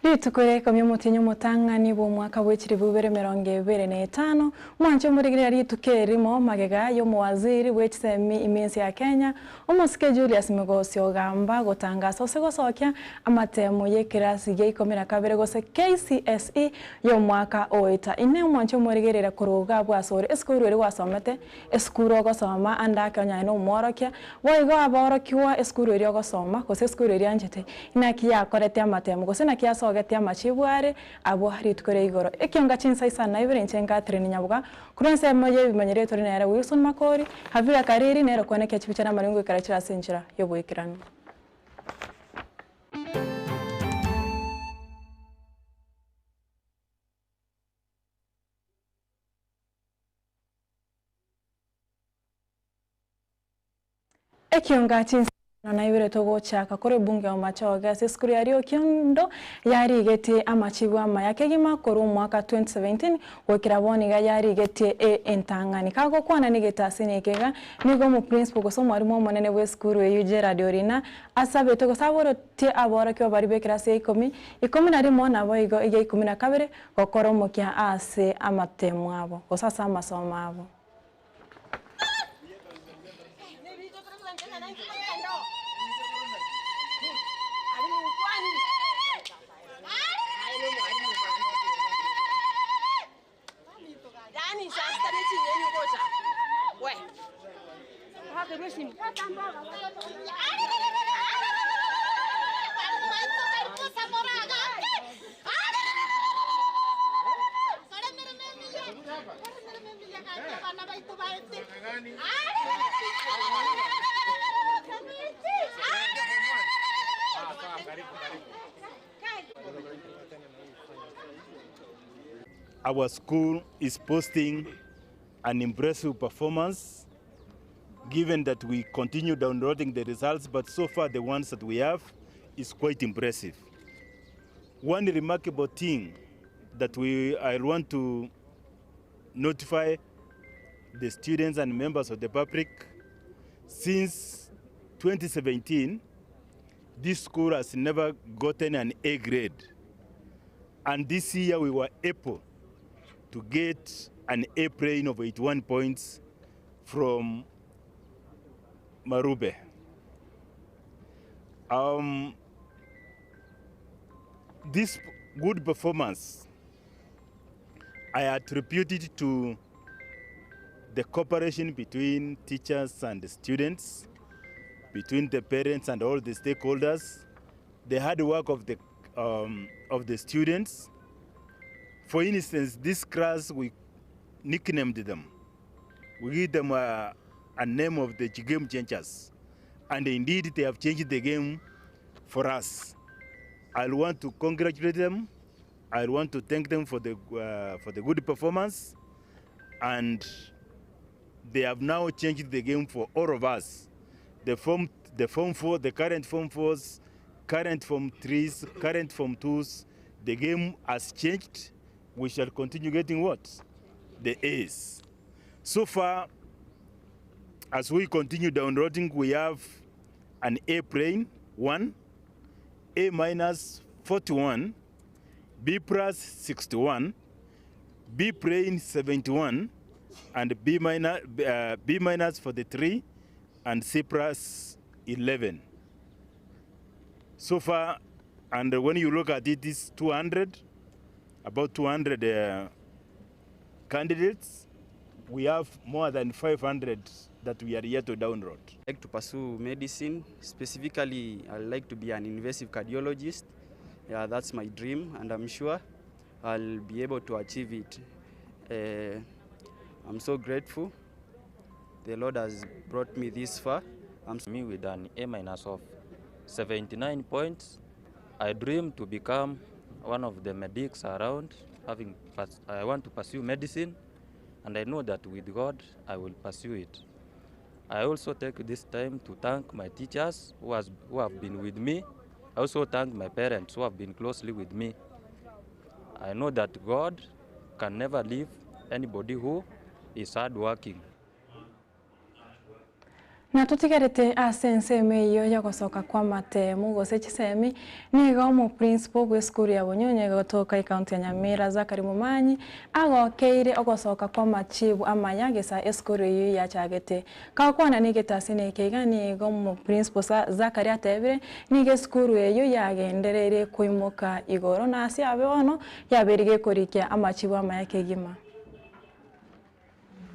Rituko ria ikomi omotienyi omotang'ani bw'omwaka bwe chilifu ibere emerongo ebere na etano, mwanche omorigereria rituko erimo magega y'omowaziri bwe chisemi ime ense ya Kenya, omosike Julius Migosi Ogamba gotangasa ase gosokia amatemo y'ekerasi gia ikomi na kabere gose KCSE y'omwaka oeta. Inee omwanche omorigereria korwa iga abwo asore esukuru eria gwasomete Esukuru ogosoma ande ake onye aye nomworokia, boigo aborokigwa esukuru eria ogosoma, gose esukuru eria anchete, inaki yakorete amatemo, gose naki yasogetie amachibu are abwo rituko ria igoro. Ekionga chinsa isano na ibere inche Catherine Nyaboga, korwa ensemo y'ebimanyereri tore nere Wilson Makori, Havila Kariri nere okwenekia chibicha na amaringo goikera chire ase enchera y'oboikeranu. Ekionga chinsa isano na ibere togochaka korwa ebunge ya Omachoge ase esukuru ya Riokiondo yarigetie amachibu amaya kegima korwa omwaka 2017 goikera bono iga yarigetie e entang'ani. Kagokwana negetasini eke iga nigo omoprincipal gose omwarimu omonene bw'esukuru eyio Gerald Orina asabete gose aborotie aborokigwa baria b'ekerasi ya ikomi, ikomi na rimo naboigo egia ikomi na kabere Gokora omokia ase amatemo abo, gose ase amasomo abo. Our school is posting an impressive performance given that we continue downloading the results but so far the ones that we have is quite impressive. One remarkable thing that we I want to notify the students and members of the public since 2017 this school has never gotten an A grade and this year we were able to get an A plane of 81 points from Marube. Um, this good performance I attribute it to the cooperation between teachers and the students, between the parents and all the stakeholders, the hard work of the, um, of the students. For instance, this class, we nicknamed them. We give them a, a name of the game changers. And indeed, they have changed the game for us. I want to congratulate them. I want to thank them for the, uh, for the good performance. And they have now changed the game for all of us. The form, the form four, the current form fours, current form threes, current form twos, the game has changed. We shall continue getting what? The A's. So far, as we continue downloading, we have an A plane, 1, A minus 41, B plus 61, B plane 71, and B minus, uh, B minus 43, and C plus 11. So far, and when you look at it, it's 200, about 200 uh, candidates. We have more than 500 that we are yet to download. I like to pursue medicine. Specifically, I like to be an invasive cardiologist. Yeah, that's my dream, and I'm sure I'll be able to achieve it. Uh, I'm so grateful. The Lord has brought me this far. I'm me with an A minus of 79 points. I dream to become one of the medics around. Having, I want to pursue medicine, and I know that with God, I will pursue it. I also take this time to thank my teachers who, has, who have been with me. I also thank my parents who have been closely with me. I know that God can never leave anybody who is hardworking. Na totigarete ase ensemo eyio y'ogosoka kw'amatemu gose chisemi, nigo omoprincipo bw'esukuru ya Bonyunyu egotoka ecounty ya Nyamira Zachary Momanyi agokeire ogosoka kw'amachibu amaya gesa esukuru eyio yachagete. Kagokwana negetasini eke iga nigo omoprincipo Zachary atebire nigo esukuru eyio yagendereire koimoka igoro na ase abe bono yabeire gekorikia amachibu amaya kegima.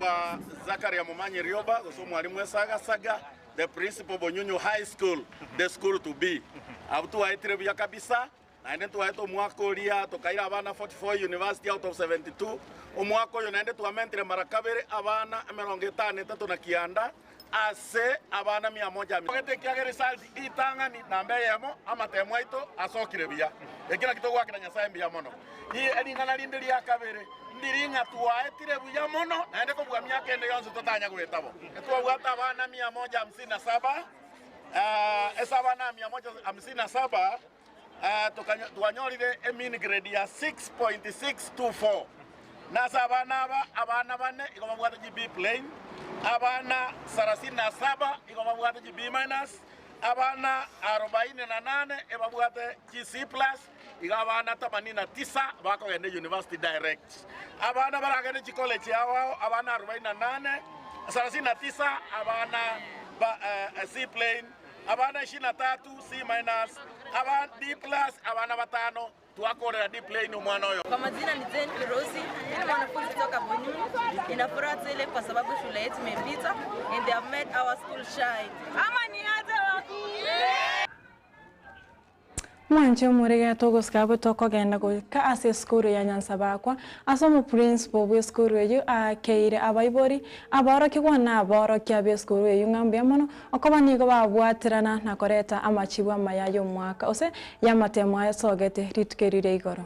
Ba Zakaria Momanyi Rioba, gose omwalimu esagasaga, the principal Bonyunyu High School, the school to be. Abwo twaetire buya kabisa, naende ntwaete omwaka oria tokaira abana 44 university out of 72. Omwaka oyo naende twamentire mara kabere abana emerongo etano etato na kianda ase abana mia moja. Togete ekiagera result ritang'ani namba eyemo amatemo aito asokire buya. Eki nakio togoakera Nyasae mbuya mono. Ring'ana rinde ria kabere ndiri ng'a twaetire buya mono naende kobua miaka ende yonsi totanya goeta bo. Twabwate abana mia moja hamsini na saba, ase abana mia moja hamsini na saba twanyorire e mean grade ya 6.624. Na ase abana aba, abana bane igo babwate chi B plain, abana sarasini na saba igo babwate chi B minus, abana arobaini na nane ebabwate chi C plus, iga abana tamanini na tisa bakogenda university direct. Abana baragende chicollege ao ao, abana 48, 39 abana ba C plain, abana 23 C minus, abana D plus, abana batano twakorera D plain omwana oyo. Kwa majina ni Jane Kirosi, mimi ni mwanafunzi kutoka Bonyunyu. Nina furaha tele kwa sababu shule yetu imepita and they have made our school shine. Ama ni aje wakuu? Mwanche omorege togosika abwo tokogenda goika ase esukuru ya Nyansabakwa ase omoprincipal bwa esukuru eyio akeire abaibori abaorokigwa na abaorokia ba esukuru eyio ng'a mbuya mono okoba nigo babwaterana na koreta amachibu amaya ya omwaka ose ya amatemo ayasogete rituko eri ria igoro.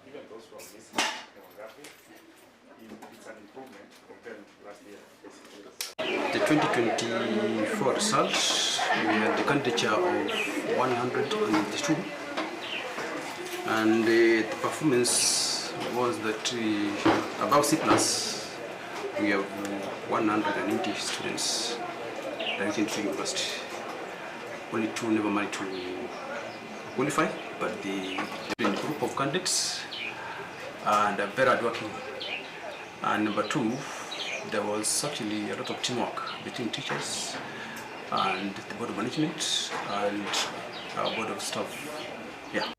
Even those who are missing demographic, it's an improvement compared to last year, basically. The 2024 results, we had the candidature of 182, and the performance was that above C plus, we have 180 students directed to university. Only two never managed to qualify, but the group of candidates and are very hardworking. And number two, there was actually a lot of teamwork between teachers and the board of management and our board of staff. Yeah.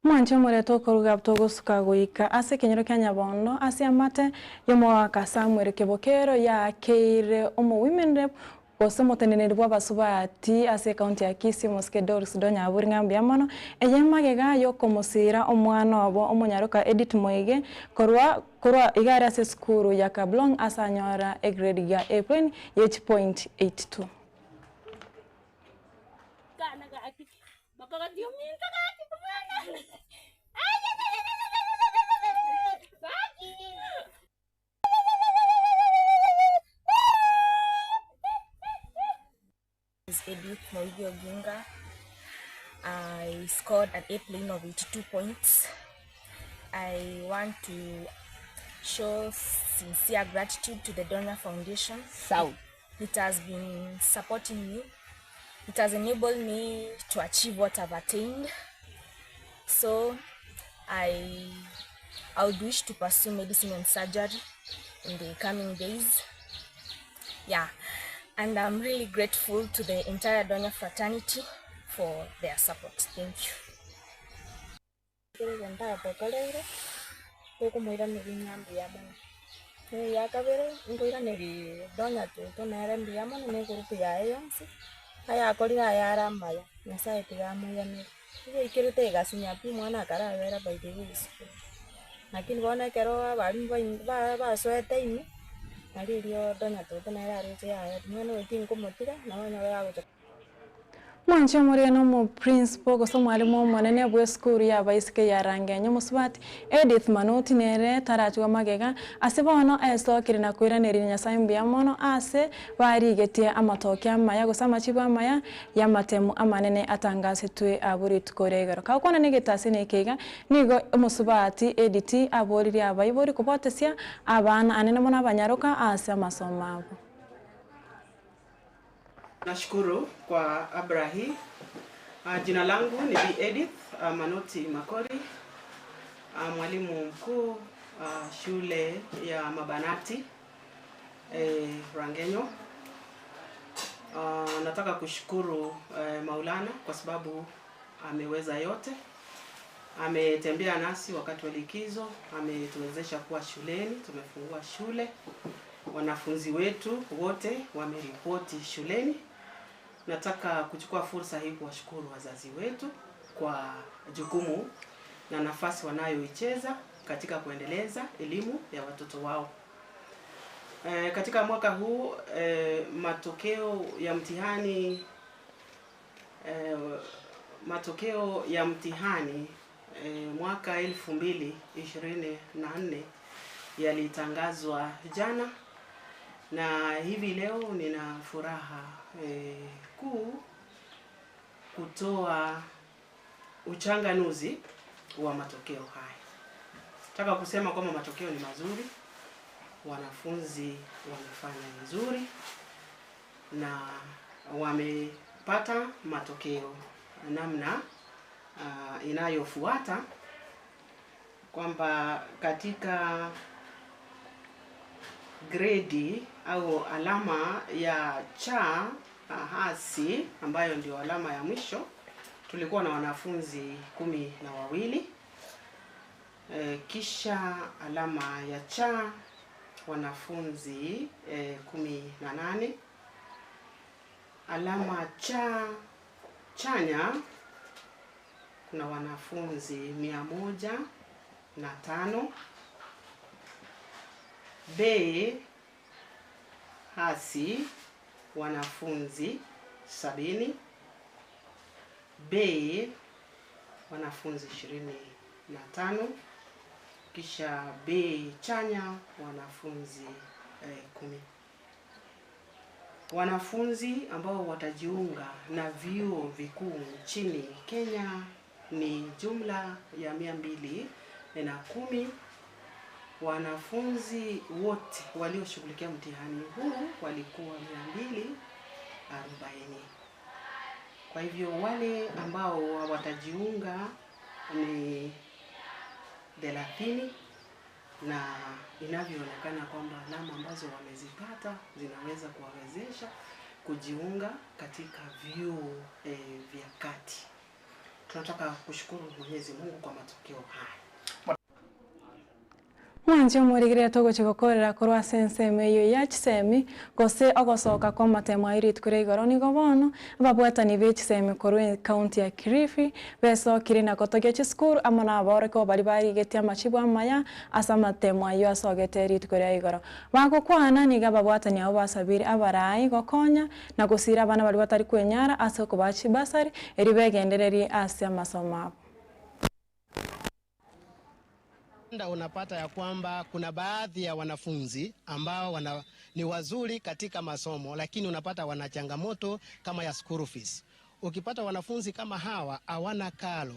Mwanche omorete okoruga togosuka goika ase ekenyoro kia Nyabondo ase amate y'omogaka Samuel Kebokero yakeire omo women rep gose omoteneneri bwa abasubati ase ekaunti ya Kisii Mosike Doris Donyaburi ng'a mbuya mono eye magega yokomosira omwana obo omonyaroka Edith Moige korwa korwa igare ase esukuru ya Kablong ase anyora egrade ya A plain ye 8.82. is Edith Moigi Oginga. I scored an A plane of 82 points. I want to show sincere gratitude to the Donor Foundation. South. It has been supporting me. It has enabled me to achieve what I've attained. So I would wish to pursue medicine and surgery in the coming days. Yeah. And I'm really grateful to the entire Donya fraternity for their support. Thank you. Ntabokoreire tokomoiraneria ng'a mbuya mono ya kabere nkoiraneria Donya toto nere mbuya mono na egroup yaye yonsi ayakorire ayare amaya Nyasaye tiga amoiranere. Igo egasinya pi omwana akarabera by the way esukuru lakini bono ekero abarimu basoete ime nari erio Donya toto nere aroche yaya mwana oyo tinkomotiga nabo onyore agocha. Mwanche omorwani omoprincipo gose omwalimu omonene bw'esukuru y'abaiseke ya Rangenyo Mosubati Edith Manoti nere tarachigwa magega ase bono esokire na koiraneria Nyasae mbuya mono ase barigetie amatoke amaya gose amachibu amaya y'amatemu amanene atangasetwe abwo rituko ria igoro. Kagokwana negetasi neke iga, nigo omosubati Edith aboririe abaibori kobotesia abana anene mono abanyaroka ase amasomo abo. Nashukuru kwa abra hii. Jina langu ni Bi Edith Manoti Makori, mwalimu mkuu shule ya Mabanati Rangenyo. Nataka kushukuru Maulana kwa sababu ameweza yote. Ametembea nasi wakati wa likizo, ametuwezesha kuwa shuleni, tumefungua shule. Wanafunzi wetu wote wameripoti shuleni. Nataka kuchukua fursa hii kuwashukuru wazazi wetu kwa jukumu na nafasi wanayoicheza katika kuendeleza elimu ya watoto wao. Katika mwaka huu matokeo ya mtihani mwaka 2024 yalitangazwa jana, na hivi leo nina furaha kuu kutoa uchanganuzi wa matokeo haya. Nataka kusema kwamba matokeo ni mazuri, wanafunzi wamefanya vizuri na wamepata matokeo namna inayofuata, kwamba katika gredi au alama ya cha hasi ambayo ndio alama ya mwisho tulikuwa na wanafunzi 12. Kisha alama ya cha wanafunzi 18. Alama cha chanya kuna wanafunzi 105. B hasi wanafunzi 70. B wanafunzi 25. Kisha B chanya wanafunzi 10. Wanafunzi ambao watajiunga na vyuo vikuu nchini Kenya ni jumla ya 210. Wanafunzi wote walioshughulikia mtihani huu walikuwa 240. Kwa hivyo wale ambao watajiunga ni 30, na inavyoonekana kwamba alama ambazo wamezipata zinaweza kuwawezesha kujiunga katika vyuo vya kati. Tunataka kushukuru Mwenyezi Mungu kwa matokeo haya. Mwanche omorigire togochigokorera korwa ase ensemo eyo ya chisemi gose ogosoka kwa amatemo aye rituko ria igoro nigo bono ababwatani ba echisemi korwa ekaunti ya Kilifi besokire na gotogia chisukuru amo na aborokigwa baria barigetie amachibu amaya ase amatemo aywo asogete rituko ria igoro. Bagokwana niga ababwatani abo basabire abarai gokonya na gosira abana baria batari kwenyara ase okobaa chibasari eri begendererie ase amasomo abo. Unapata ya kwamba kuna baadhi ya wanafunzi ambao ni wazuri katika masomo, lakini unapata wana changamoto kama ya school fees. Ukipata wanafunzi kama hawa hawana karo,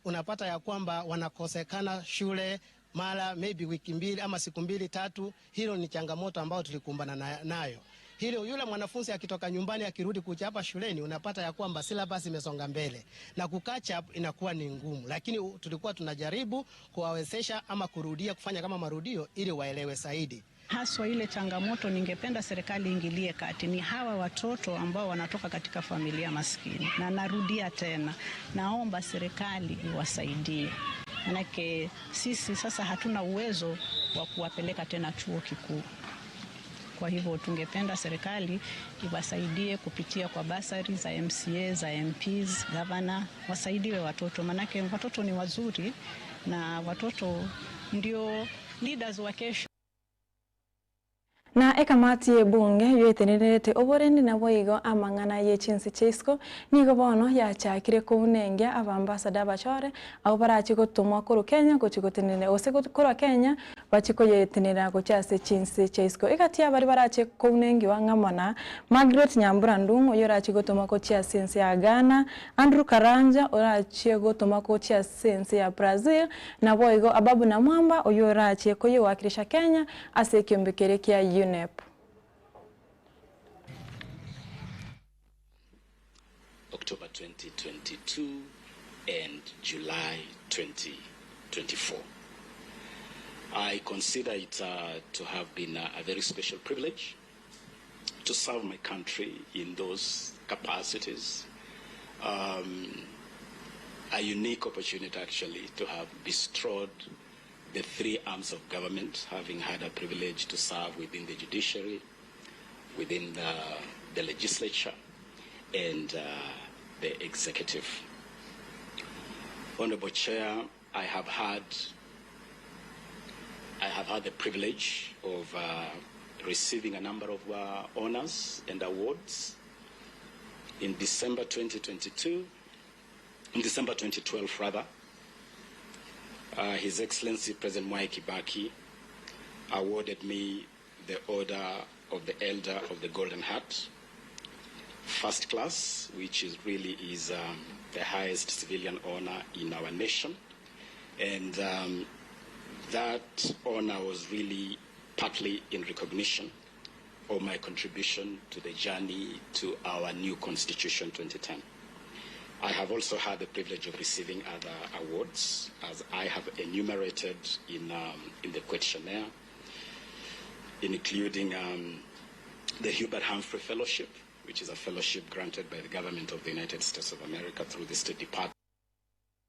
unapata ya kwamba wanakosekana shule mara maybe wiki mbili ama siku mbili tatu. Hilo ni changamoto ambayo tulikumbana nayo. Hilo yule mwanafunzi akitoka nyumbani akirudi kuja hapa shuleni, unapata ya kwamba syllabus imesonga mbele na kucatch up inakuwa ni ngumu, lakini tulikuwa tunajaribu kuwawezesha ama kurudia kufanya kama marudio ili waelewe zaidi. Haswa ile changamoto ningependa serikali ingilie kati ni hawa watoto ambao wanatoka katika familia maskini, na narudia tena, naomba serikali iwasaidie, manake sisi sasa hatuna uwezo wa kuwapeleka tena chuo kikuu. Kwa hivyo tungependa serikali iwasaidie kupitia kwa basari za MCA, za MPs, governor, wasaidiwe watoto, manake watoto ni wazuri na watoto ndio leaders wa kesho. Na ekamati y'ebunge yoetenenerete oborendi naboigo amang'ana ye chinse chia isiko nigo bono yachakire kounengia abambasada abachore abwo barache gotomwa korwa Kenya gochia gotenenera gose korwa Kenya bachie koyetenenera gochia ase chinse chia isiko. Egati y'abaria barache kounengiwa ng'amo na Margaret Nyambura Ndung'u oyio orache gotomwa gochia ase ense ya Ghana, Andrew Karanja orachie gotomwa gochia ase ense ya Brazil, naboigo Ababu Namwamba oyio orache koyewakilisha Kenya ase ekiombe keria kia UNEP. October 2022 and July 2024. I consider it uh, to have been a, a very special privilege to serve my country in those capacities. Um, a unique opportunity actually to have bestrode the three arms of government, having had a privilege to serve within the judiciary, within the, the legislature, and uh, the executive. Honorable Chair, I have had I have had the privilege of uh, receiving a number of uh, honors and awards. In December 2022, in December 2012 rather, uh, His Excellency President Mwai Kibaki awarded me the Order of the Elder of the Golden Heart, first class, which is really is um, the highest civilian honor in our nation. And um, that honor was really partly in recognition of my contribution to the journey to our new Constitution 2010. I have also had the privilege of receiving other awards, as I have enumerated in, um, in the questionnaire, including um, the Hubert Humphrey Fellowship, which is a fellowship granted by the government of the United States of America through the State Department.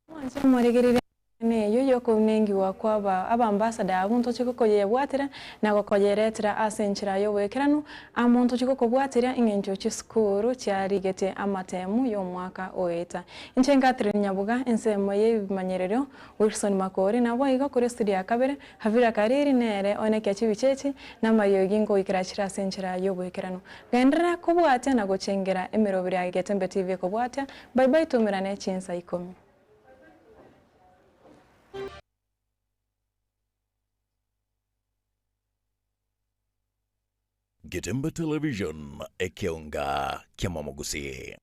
Mwanche moregerere eyio yokounengiwa kwa abambasada abwo ntoche gokoyebwatera na gokoyeretera ase enchera ya oboekeranu amo ntoche gokobwatera eng'encho chisukuru chiarigete amatemu ya omwaka oeta. Inche Catherine Nyabuga ensemo ya ebimanyerero Wilson Makori nabo igo kore studio ya kabere Havira Kariri nere onekia chibichechi na amariogi ngoikera chire ase enchera ya oboekeranu. Genderera kobwatia na gochengera emeroberi ya Getembe TV ekobwatia bye bye tumerane chinsa ikomi. Getembe Television, ekeonga kia Mama Gusii.